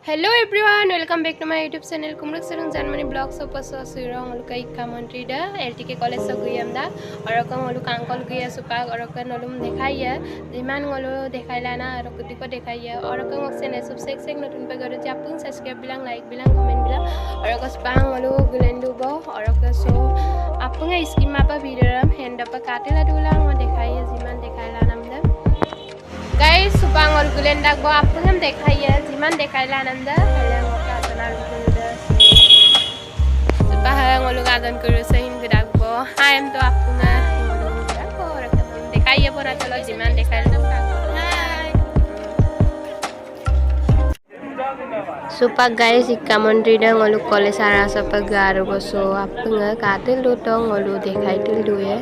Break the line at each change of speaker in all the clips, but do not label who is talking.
Hello everyone, welcome back to my YouTube channel Kumruk Sarung Janmani Vlogs. So surong olu ka ikka mantri da LTK college so guyam da aro ka olu kankol guya supak aro ka nolum dekhaiya jiman ngolu dekhaila na aro kudiko dekhaiya aro ka ngok channel subscribe sek notun pa garu japung subscribe bilang like bilang comment bilang aro ka spang olu gulendu bo aro ka so apunga schema pa video ram hand up katela dulang dekhaiya jiman dekhaila nam da guys supangol gulen dak bo apungam dekhaiya jiman dekhaila ananda Gajan কৰিছে হিন্দু ডাকব হাই তো আপোনাৰ দেখাইয়ে পৰা চলো যিমান দেখাই সুপাক গাই শিক্ষা মন্ত্ৰী ngolu college ara sapa garu go so apunga katil do to ngolu dekhai til duye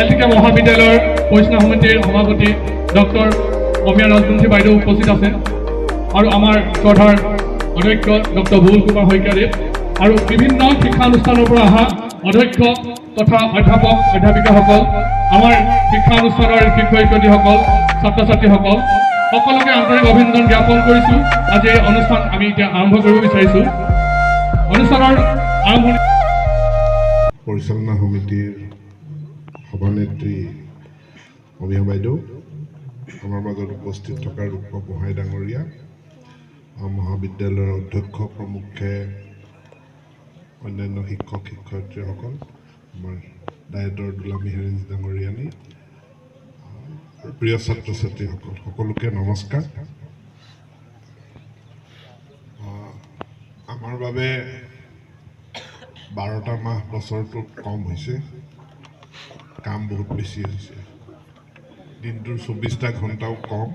LTK মহাবিদ্যালয়ৰ পৰিচালনা সমিতিৰ সভাপতি ডক্টৰ অমিয়া ৰাজবংশী বাইদেউ উপস্থিত আছে আৰু আমাৰ শ্ৰদ্ধাৰ অধ্যক্ষ ডক্টৰ বুবুল কুমাৰ শইকীয়াদেৱ আৰু বিভিন্ন শিক্ষানুষ্ঠানৰ পৰা অহা অধ্যক্ষ তথা অধ্যাপক অধ্যাপিকাসকল, আমাৰ শিক্ষানুষ্ঠানৰ শিক্ষক শিক্ষয়িত্ৰীসকল, ছাত্ৰ ছাত্ৰীসকল, সকলোকে আন্তৰিক অভিনন্দন জ্ঞাপন কৰিছোঁ। আজি এই অনুষ্ঠান আমি এতিয়া আৰম্ভ কৰিব বিচাৰিছোঁ। অনুষ্ঠানৰ আৰম্ভণি
পৰিচালনা সমিতিৰ সভানেত্ৰী অমিয়া বাইদেউ, আমাৰ মাজত উপস্থিত থকা ৰূপ গোহাঁই ডাঙৰীয়া, মহাবিদ্যালয়ৰ অধ্যক্ষ প্ৰমুখ্যে অন্যান্য শিক্ষক শিক্ষয়িত্ৰীসকল, আমাৰ ডায়েটৰ দুলামী হেৰেঞ্জ ডাঙৰীয়ানী, প্ৰিয় ছাত্ৰ ছাত্ৰীসকল, সকলোকে নমস্কাৰ। আমাৰ বাবে 12টা মাহ বছৰটোত কম হৈছে, কাম বহুত বেছি হৈছে। দিনটোৰ 24টা ঘণ্টাও কম।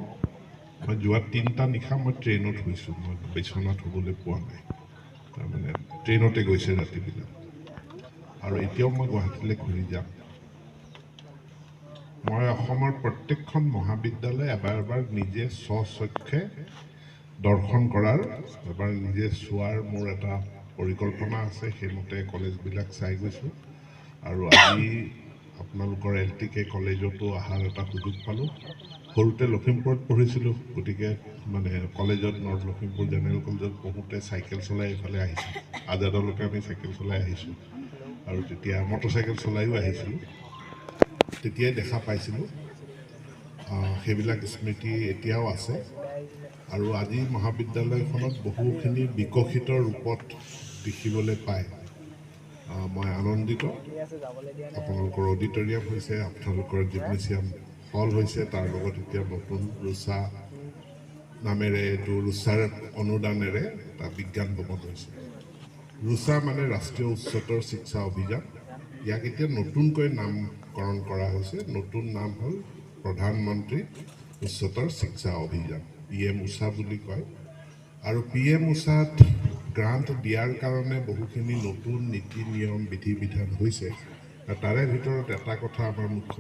মই যোৱা 3টা নিশা মই ট্ৰেইনত শুইছোঁ, মই বিচনাত শুবলৈ পোৱা নাই, তাৰমানে ট্ৰেইনতে গৈছে ৰাতিবিলাক। আৰু এতিয়াও মই গুৱাহাটীলৈ ঘূৰি যাম। মই অসমৰ প্ৰত্যেকখন মহাবিদ্যালয় এবাৰ এবাৰ নিজে স্বচক্ষে দৰ্শন কৰাৰ, এবাৰ নিজে চোৱাৰ মোৰ এটা পৰিকল্পনা আছে। সেইমতে কলেজবিলাক চাই গৈছোঁ আৰু আজি আপোনালোকৰ LTK কলেজতো অহাৰ এটা সুযোগ পালোঁ। সৰুতে লখিমপুৰত পঢ়িছিলোঁ, গতিকে মানে কলেজত নৰ্থ লখিমপুৰ জেনেৰেল কলেজত পঢ়োঁতে চাইকেল চলাই এইফালে আহিছিলোঁ। আজাদলৈকে আমি চাইকেল চলাই আহিছোঁ আৰু তেতিয়া মটৰচাইকেল চলায়ো আহিছিলোঁ, তেতিয়াই দেখা পাইছিলোঁ। সেইবিলাক স্মৃতি এতিয়াও আছে। আৰু আজি মহাবিদ্যালয়খনত বহুখিনি বিকশিত ৰূপত দেখিবলৈ পায় মই আনন্দিত। আপোনালোকৰ অডিটৰিয়াম হৈছে, আপোনালোকৰ জিমনেছিয়াম হল হৈছে, তাৰ লগত এতিয়া নতুন ৰুচা নামেৰে, এইটো ৰুচাৰ অনুদানেৰে এটা বিজ্ঞান ভৱন হৈছে। ৰুচা মানে ৰাষ্ট্ৰীয় উচ্চতৰ শিক্ষা অভিযান। ইয়াক এতিয়া নতুনকৈ নামকৰণ কৰা হৈছে। নতুন নাম হ'ল প্ৰধানমন্ত্ৰী উচ্চতৰ শিক্ষা অভিযান, PM উষা বুলি কয়। আৰু PM উষাত গ্ৰাণ্ট দিয়াৰ কাৰণে বহুখিনি নতুন নীতি নিয়ম বিধি বিধান হৈছে। তাৰে ভিতৰত এটা কথা আমাৰ মুখ্য